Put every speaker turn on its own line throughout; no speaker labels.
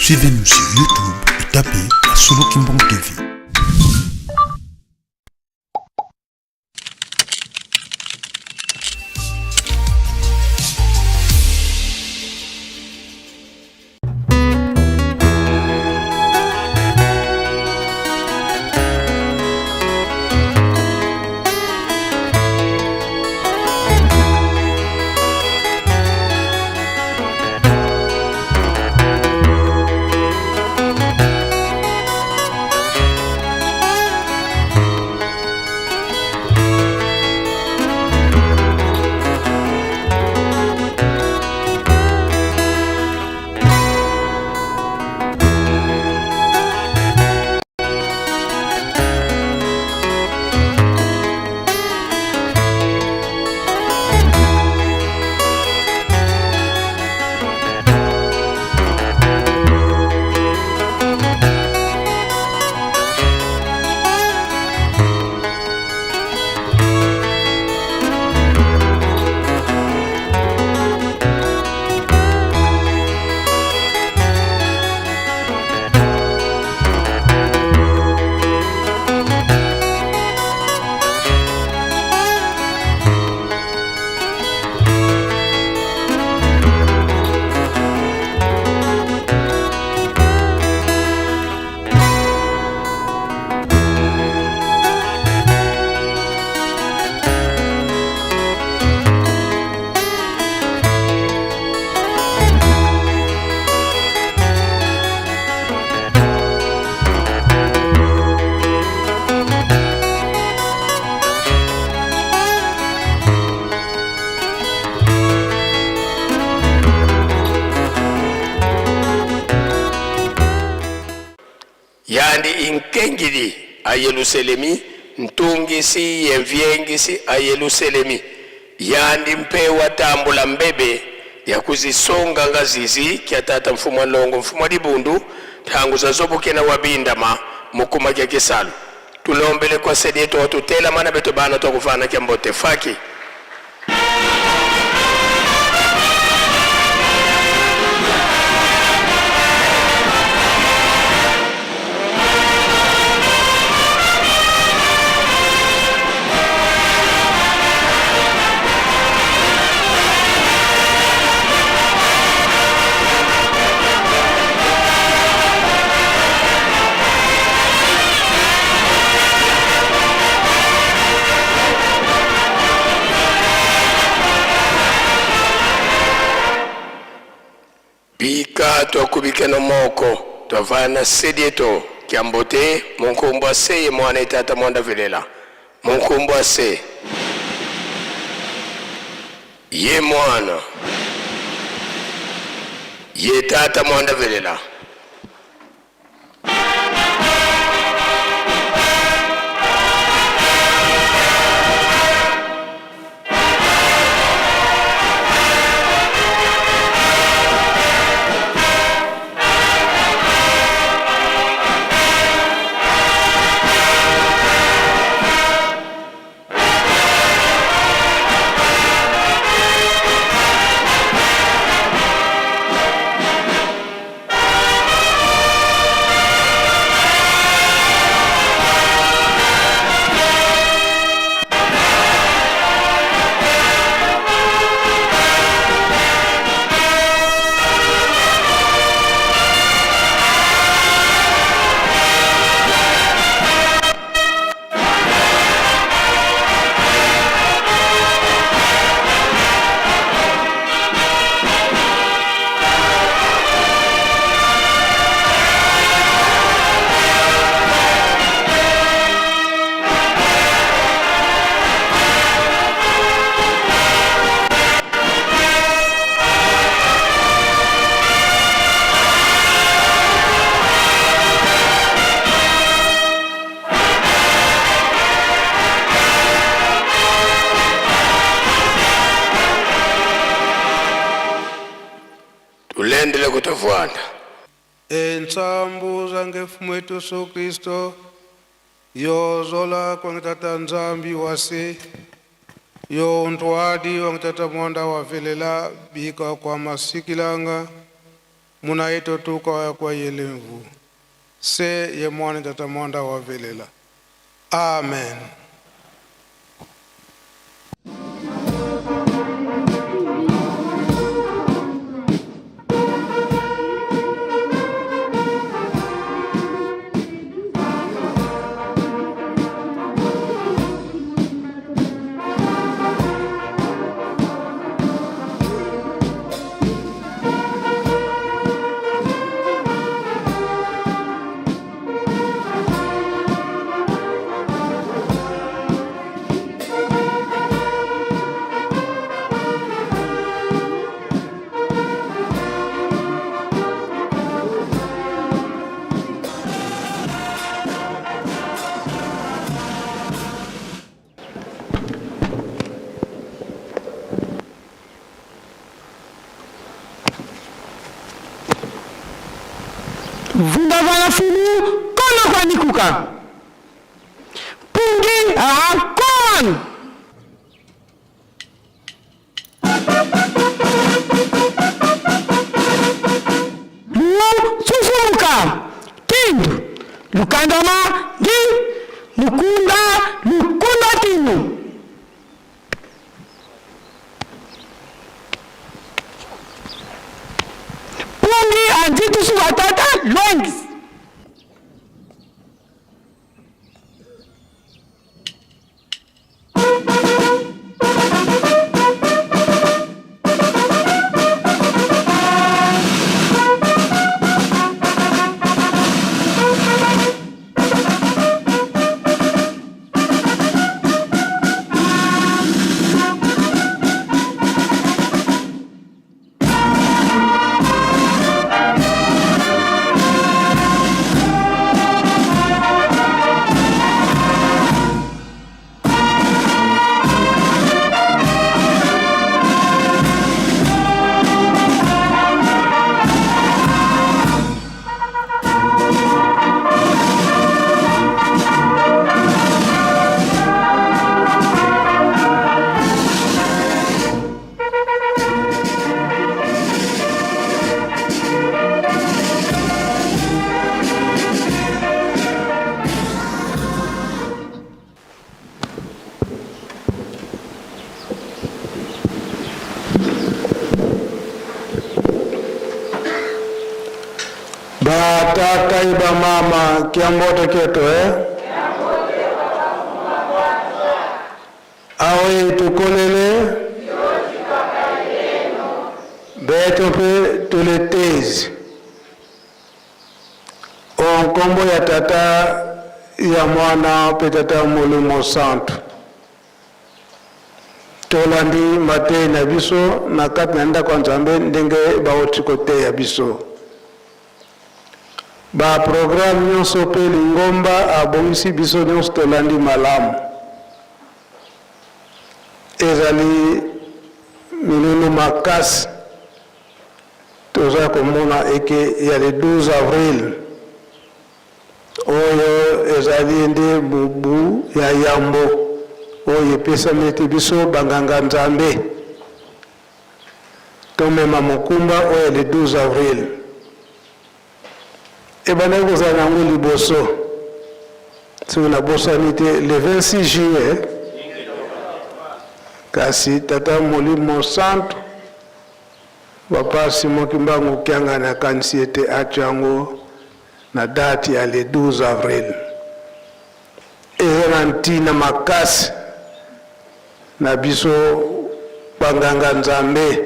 Suivez-nous sur YouTube et tapez Solo Kimbong TV.
Yandi inkengili a Yeluselemi, ntungisi ye mvyengisi a Yeluselemi, yandi mpe watambula mbebe ya kuzisonga nga zizi kya tata mfumu wa longo mfumu wa libundu ntangu za zobukena wa bindama mukuma kya kisalu tulombele kwa sedietu watutela mana betu bana twakuvana kya mbote faki. Bika twakubikeno moko twavana sedieto kyambote munkumbwa se ye mwana etata mwanda velela munkumbwa se ye mwana ye tata mwanda velela. Tulendele kutavwanda.
Entsambu zange Mfumu wetu Yesu Kristo yozola kwange Tata Nzambi wase yo ntwadi wange Tata mwanda wavelela bika kwa masikilanga Muna ito tuka wa kwa yelemvu. Se ye mwana tata mwanda wa velela. Amen.
Vunda vala fulu kono kwa nikuka. Pungi a koan. Luo susumuka. Kindu. Lukandama gi. Lukunda lukunda tinu. Pungi anditu suatata longs.
Batata iba mama kiambote keto eh? Awe tukolele beto pe tuletezi onkombo ya tata ya mwana pe tata molimo santu tolandi matei na biso na kati na ndako ya nzambe ndenge bauti koteya biso ba programme nyonso mpe lingomba abongisi biso nyonso tolandi malamu ezali milulu makasi toza komona eke ya le 12 avril oyo ezali nde mobu ya yambo oyo epesami ete biso banganga nzambe tomema mokumba oyo ya le 12 avril ebandaki kozala na yango liboso soki nabosani te le 26 juillet kasi tata molimo santu papa Simon Kimbangu Kiangani akanisi ete atya yango na date ya le 12 avril. Eza na ntina makasi na biso banganga nzambe.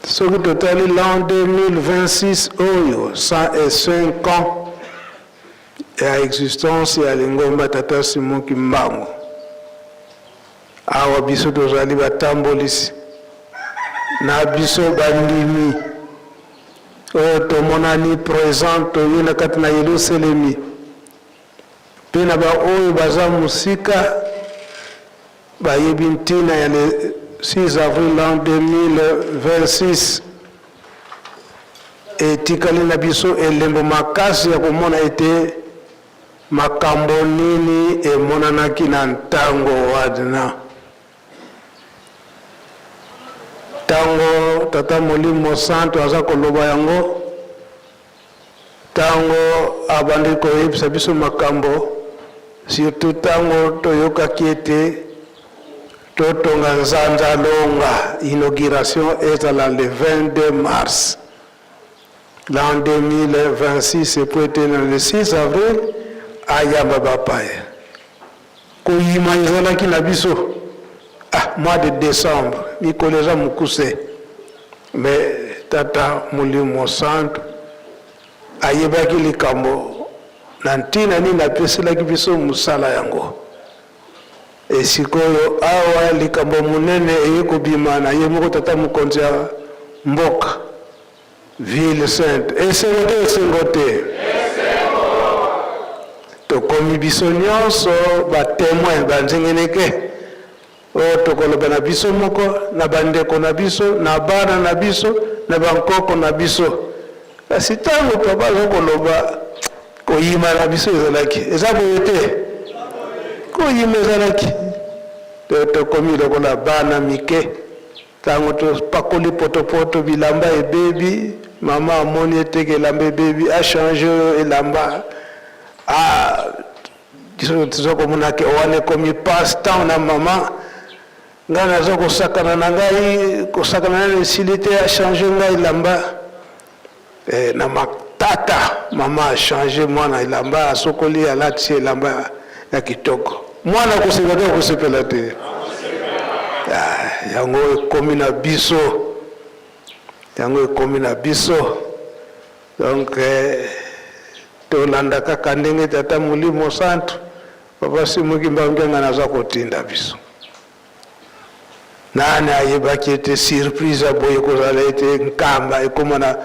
Soki totali l'an 2026 oyo 105 ans ya existence ya lingomba tata Simon Kimbangu, awa biso tozali batambolisi na biso bandimi oyo tomonani present toye na kati na Yelusalemi mpe na baoyo baza mosika bayebi ntina ya le 6 avril l'an 2026 etikali na biso elembo makasi ya komona ete makambo nini emonanaki na ntango wana. Tango Tata Molimo Santu aza koloba yango, tango abandi koyebisa biso makambo, surtout tango toyokaki ete totonga Nzanza Longa, inauguration ezala le 22 mars l'an 2026 epo ete na le 6 avril ayamba bapaya. Koyima ezalaki na biso ah mois de decembre mikolo eza mokuse mais tata molimo santu ayebaki likambo na ntina nini apeselaki biso mosala yango. E sikoyo awa likambo monene eye kobima na ye moko tata mokonzi ya mboka Ville sainte. Esengo te esengo te. Tokomi biso nyonso ba temoin ba nzengeneke oyo tokoloba na biso moko na bandeko na biso na bana na biso na bankoko na biso. Kasi ntango papa aza koloba koyima na biso ezalaki eza boye te, koyima ezalaki tokomi lokola bana mike. Tango topakoli potopoto bilamba ebebi, mama amoni ete ke elamba ebebi, a changer oyo elamba. Ah, biso toza komona ke wana ekomi passe temps na mama. Ngai naza kosakana na ngai, kosakana nanu esili te, a changer ngai elamba. Eh, na matata mama a changer mwana elamba, asokoli, alatisi elamba ya kitoko. Mwana akosepela te, akosepela te. Ah, yango ekomi na biso, yango ekomi na biso. Donc eh, tolanda kaka ndenge Tata Molimo Santu Papa Simon Kimbangu Kiangani aza kotinda biso. Nani ayebaki ete surprise ya boye ekozala ete Nkamba ekoma na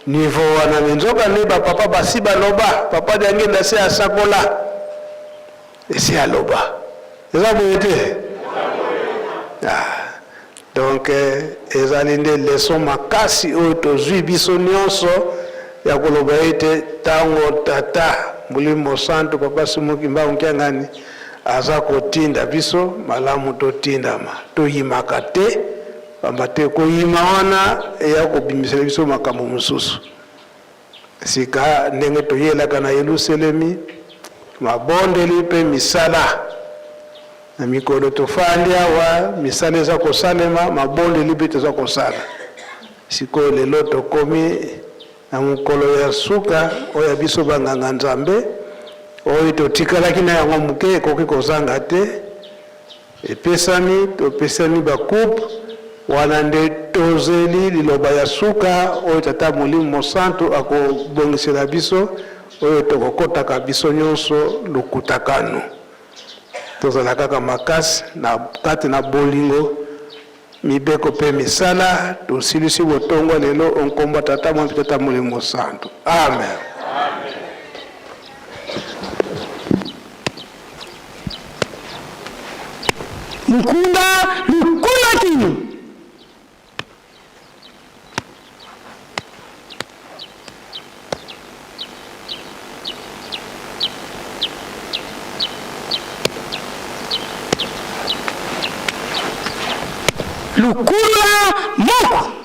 niveau wana? Me nzoka nde ba papa basi baloba, papa Diangenda asi asakola, esi aloba. Eza boye te? Ah, donc ezali nde leçon makasi oyo tozwi biso nionso ya koloba ete tango Tata Molimo Santu Papa Simon Kimbangu Kiangani Aza kotinda biso malamu totindama, toyimaka te, pamba te koyima wana eya kobimisela biso makambo mosusu. Sika ndenge toyelaka na Yeluselemi, mabondeli mpe misala. Na mikolo tofandi awa, misala eza kosalema, mabondeli mpe toza kosala. Sikoyo lelo tokomi Na mokolo ya suka oyo ya biso banganga-nzambe, oyo totikalaki na yango moke, ekoki kozanga te, epesami, topesami ba coupe, wana nde tozeli liloba ya suka oyo Tata Molimo Mosantu akobongisela biso, oyo tokokotaka biso nyonso lokutakano. Tozala kaka makasi na kati na bolingo. Mibeko mpe misala, tosilisi botongwa lelo o nkombo ya Tata, Mwana mpe Tata Molimo Mosantu. Amen.
Lukunda lukunda kino. Lukula moko.